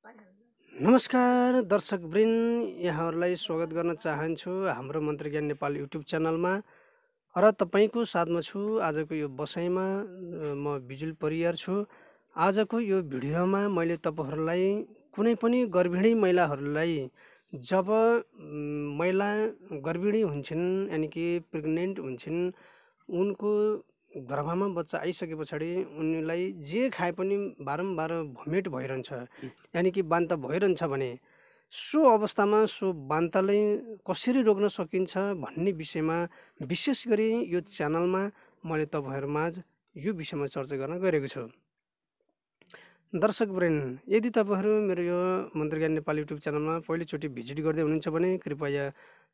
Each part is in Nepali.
नमस्कार दर्शकवृन्द, यहाँहरूलाई स्वागत गर्न चाहन्छु हाम्रो मन्त्रज्ञान नेपाल युट्युब च्यानलमा। र तपाईँको साथमा छु आजको यो बसाइमा। म बिजुल परियार छु। आजको यो भिडियोमा मैले तपाईँहरूलाई कुनै पनि गर्भिणी महिलाहरूलाई जब महिला गर्भिणी हुन्छन् यानि कि प्रेग्नेन्ट हुन्छन्, उनको गर्भमा बच्चा आइसके पछाडि उनीलाई जे खाए पनि बारम्बार भोमिट भइरहन्छ, यानि कि बान्ता भइरहन्छ भने सो अवस्थामा सो बान्तालाई कसरी रोक्न सकिन्छ भन्ने विषयमा विशेष गरी यो च्यानलमा मैले तपाईँहरूमाझ यो विषयमा चर्चा गर्न गइरहेको छु। दर्शकवृन्द, यदि तपाईँहरू मेरो यो मन्त्रज्ञान नेपाल युट्युब च्यानलमा पहिलोचोटि भिजिट गर्दै हुनुहुन्छ भने कृपया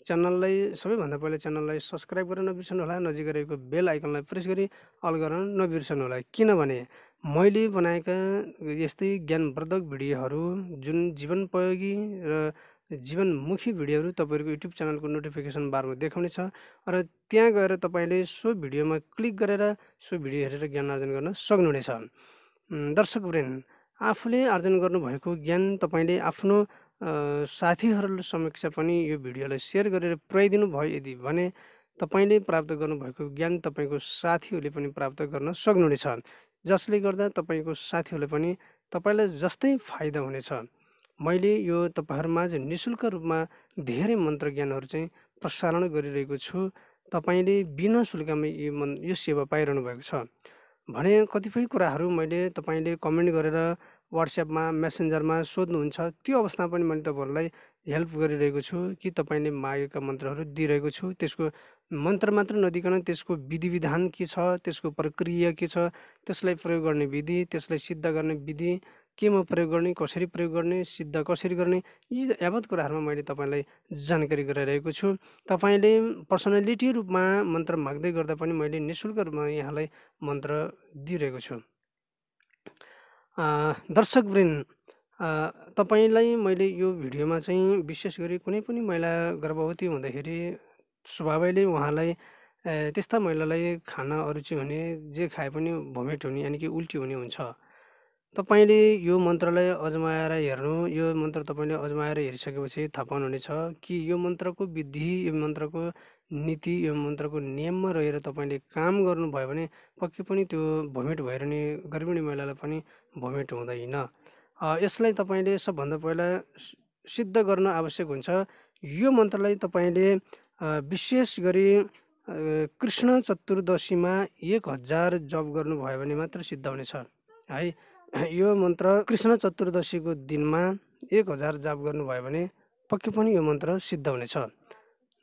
च्यानललाई सबैभन्दा पहिला च्यानललाई सब्सक्राइब गर्न नबिर्सनुहोला। नजिकै रहेको बेल आइकनलाई प्रेस गरी अल गर्न नबिर्सनुहोला, किनभने मैले बनाएका यस्तै ज्ञानवर्धक भिडियोहरू जुन जीवनोपयोगी र जीवनमुखी भिडियोहरू तपाईँहरूको युट्युब च्यानलको नोटिफिकेसन बारमा देखाउने छ र त्यहाँ गएर तपाईँले सो भिडियोमा क्लिक गरेर सो भिडियो हेरेर ज्ञान आर्जन गर्न सक्नुहुनेछ। दर्शकवृन्द, आफूले आर्जन गर्नुभएको ज्ञान तपाईँले आफ्नो साथीहरू समक्ष पनि यो भिडियोलाई सेयर गरेर पुर्याइदिनु भयो यदि भने तपाईँले प्राप्त गर्नुभएको ज्ञान तपाईँको साथीहरूले पनि प्राप्त गर्न सक्नुहुनेछ, जसले गर्दा तपाईँको साथीहरूले पनि तपाईँलाई जस्तै फाइदा हुनेछ। मैले यो तपाईँहरूमाझ निःशुल्क रूपमा धेरै मन्त्र ज्ञानहरू चाहिँ प्रसारण गरिरहेको छु। तपाईँले बिना शुल्कमै यो सेवा पाइरहनु भएको छ भने कतिपय कुराहरू मैले तपाईँले कमेन्ट गरेर वाट्सएपमा मेसेन्जरमा सोध्नुहुन्छ, त्यो अवस्थामा पनि मैले तपाईँहरूलाई हेल्प गरिरहेको छु कि तपाईँले मागेका मन्त्रहरू दिइरहेको छु। त्यसको मन्त्र मात्र नदिकन त्यसको विधि विधान के छ, त्यसको प्रक्रिया के छ, त्यसलाई प्रयोग गर्ने विधि, त्यसलाई सिद्ध गर्ने विधि, केमा प्रयोग गर्ने, कसरी प्रयोग गर्ने, सिद्ध कसरी गर्ने, यी यावत कुराहरूमा मैले तपाईँलाई जानकारी गराइरहेको छु। तपाईँले पर्सनालिटी रूपमा मन्त्र माग्दै गर्दा पनि मैले निःशुल्क रूपमा यहाँलाई मन्त्र दिइरहेको छु। दर्शकवृन्द, तपाईँलाई मैले यो भिडियोमा चाहिँ विशेष गरी कुनै पनि महिला गर्भवती हुँदाखेरि स्वभावैले उहाँलाई त्यस्ता महिलालाई खाना अरुचि हुने, जे खाए पनि भोमिट हुने यानि कि उल्टी हुने हुन्छ। तपाईँले यो मन्त्रलाई अजमाएर हेर्नु। यो मन्त्र तपाईँले अजमाएर हेरिसकेपछि थाहा पाउनुहुनेछ कि यो मन्त्रको विधि, यो मन्त्रको नीति, यो मन्त्रको नियममा रहेर तपाईँले काम गर्नुभयो भने पक्कै पनि त्यो भोमिट भइरहने गर्भिणी महिलालाई पनि भोमिट हुँदैन। यसलाई तपाईँले सबभन्दा पहिला सिद्ध गर्न आवश्यक हुन्छ। यो मन्त्रलाई तपाईँले विशेष गरी कृष्ण चतुर्दशीमा 1000 जप गर्नुभयो भने मात्र सिद्ध हुनेछ है। यो मन्त्र कृष्ण चतुर्दशीको दिनमा 1000 जाप गर्नुभयो भने पक्कै पनि यो मन्त्र सिद्ध हुनेछ।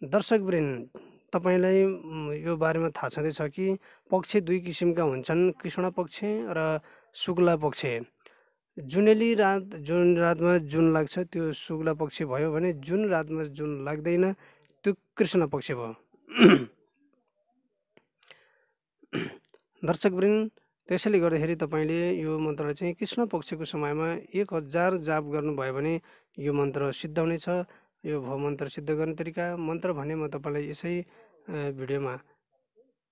दर्शकवृन्द, तपाईँलाई यो बारेमा थाहा छँदैछ कि पक्ष दुई किसिमका हुन्छन्, कृष्ण पक्ष र शुक्ला पक्ष। जुनेली रात, जुन रातमा जुन लाग्छ त्यो शुक्ला पक्ष भयो भने जुन रातमा जुन लाग्दैन त्यो कृष्ण पक्ष भयो। दर्शकवृन्द, त्यसैले गर्दाखेरि तपाईँले यो मन्त्रलाई चाहिँ कृष्ण पक्षको समयमा 1000 जाप गर्नुभयो भने यो मन्त्र सिद्ध हुनेछ। यो भयो मन्त्र सिद्ध गर्ने तरिका। मन्त्र भने म तपाईँलाई यसै भिडियोमा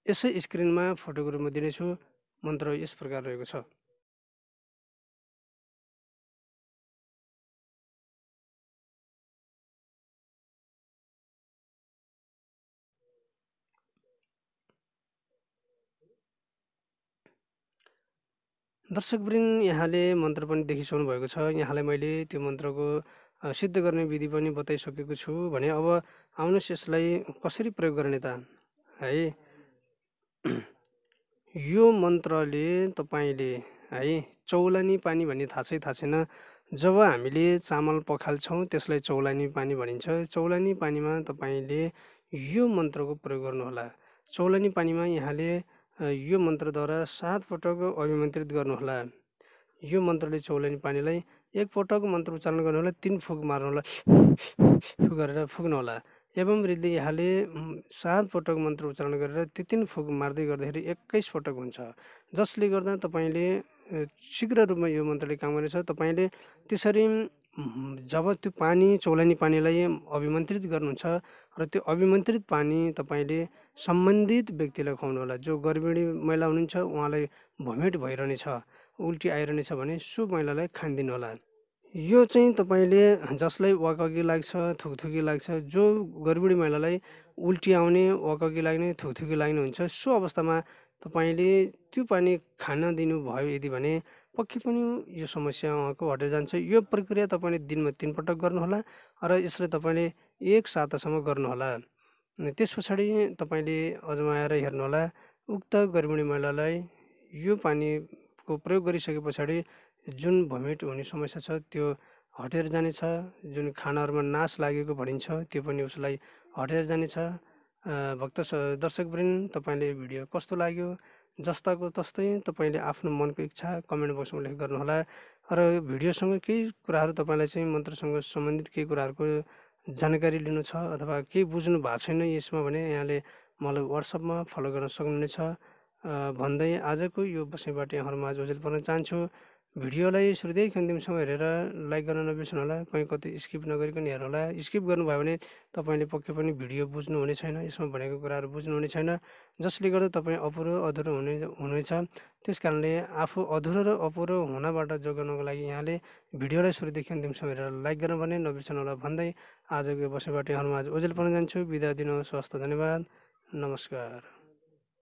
यसै स्क्रिनमा फोटोको रूपमा दिनेछु। मन्त्र यस प्रकार रहेको छ। दर्शकवृन्द, यहाँले मन्त्र पनि देखिसक्नु भएको छ। यहाँलाई मैले त्यो मन्त्रको सिद्ध गर्ने विधि पनि बताइसकेको छु भने अब आउनुहोस् यसलाई कसरी प्रयोग गर्ने त है। यो मन्त्रले तपाईँले है चौलानी पानी भन्ने थाहा छैन। जब हामीले चामल पखाल्छौँ त्यसलाई चौलानी पानी भनिन्छ। चौलानी पानीमा तपाईँले यो मन्त्रको प्रयोग गर्नुहोला। चौलानी पानीमा यहाँले यो मन्त्रद्वारा 7 पटक अभिमन्त्रित गर्नुहोला। यो मन्त्रले चौलानी पानीलाई 1 पटक मन्त्र उच्चारण गर्नुहोला, 3 फुक मार्नुहोला गरेर फुक्नुहोला। एवं वृद्धि यहाँले 7 पटक मन्त्र उच्चारण गरेर 3 फुक मार्दै गर्दाखेरि 21 पटक हुन्छ, जसले गर्दा तपाईँले शीघ्र रूपमा यो मन्त्रले काम गर्नेछ। तपाईँले त्यसरी जब त्यो पानी चौलानी पानीलाई अभिमन्त्रित गर्नुहुन्छ र त्यो अभिमन्त्रित पानी तपाईँले सम्बन्धित व्यक्तिलाई खुवाउनुहोला। जो गर्भिणी महिला हुनुहुन्छ उहाँलाई भोमिट भइरहनेछ, उल्टी आइरहनेछ भने सो महिलालाई खानदिनु होला। यो चाहिँ तपाईँले जसलाई वाकअघि लाग्छ, थुकथुकी लाग्छ, जो गर्भिणी महिलालाई उल्टी आउने, वाकअघि लाग्ने, थुकथुकी लाग्ने हुन्छ, सो अवस्थामा तपाईँले त्यो पानी खान दिनुभयो यदि भने पक्कै पनि यो समस्या उहाँको हटेर जान्छ। यो प्रक्रिया तपाईँले दिनमा 3 पटक गर्नुहोला र यसलाई तपाईँले 1 सातासम्म गर्नुहोला। अनि त्यस पछाडि तपाईँले अजमाएर हेर्नुहोला। उक्त गर्भिणी महिलालाई यो पानीको प्रयोग गरिसके पछाडि जुन भोमिट हुने समस्या छ त्यो हटेर जानेछ। जुन खानाहरूमा नास लागेको भनिन्छ त्यो पनि उसलाई हटेर जानेछ। भक्त दर्शकवृन्द, तपाईँले भिडियो कस्तो लाग्यो? जस्ताको तस्तै तपाईँले आफ्नो मनको इच्छा कमेन्ट बक्समा उल्लेख गर्नुहोला। र भिडियोसँग केही कुराहरू तपाईँलाई चाहिँ मन्त्रसँग सम्बन्धित केही कुराहरूको जानकारी लिनु छ अथवा केही बुझ्नु भएको छैन यसमा भने यहाँले मलाई व्हाट्सएपमा फलो गर्न सक्नुहुनेछ भन्दै आजको यो बसाइबाट यहाँहरूमा ओझेल पर्न चाहन्छु। भिडियोलाई सुरुदेखि अन्तिमसम्म हेरेर लाइक गर्न नबिर्सनुहोला। कहीँ कतै स्किप नगरिकन हेर्नुहोला। स्किप गर्नुभयो भने तपाईँले पक्कै पनि भिडियो बुझ्नुहुने छैन, यसमा भनेको कुराहरू बुझ्नुहुने छैन, जसले गर्दा तपाईँ अधुरो हुनेछ। त्यस कारणले आफू अधुरो र अपुरो हुनबाट जोगाउनको लागि यहाँले भिडियोलाई सुरुदेखि अन्तिमसम्म हेरेर लाइक गर्न भने नबिर्सनुहोला भन्दै आजको बसाइबाट यहाँहरूमा ओझेल पर्न जान्छु। बिदा दिनुहोस्। हवस् त, धन्यवाद, नमस्कार।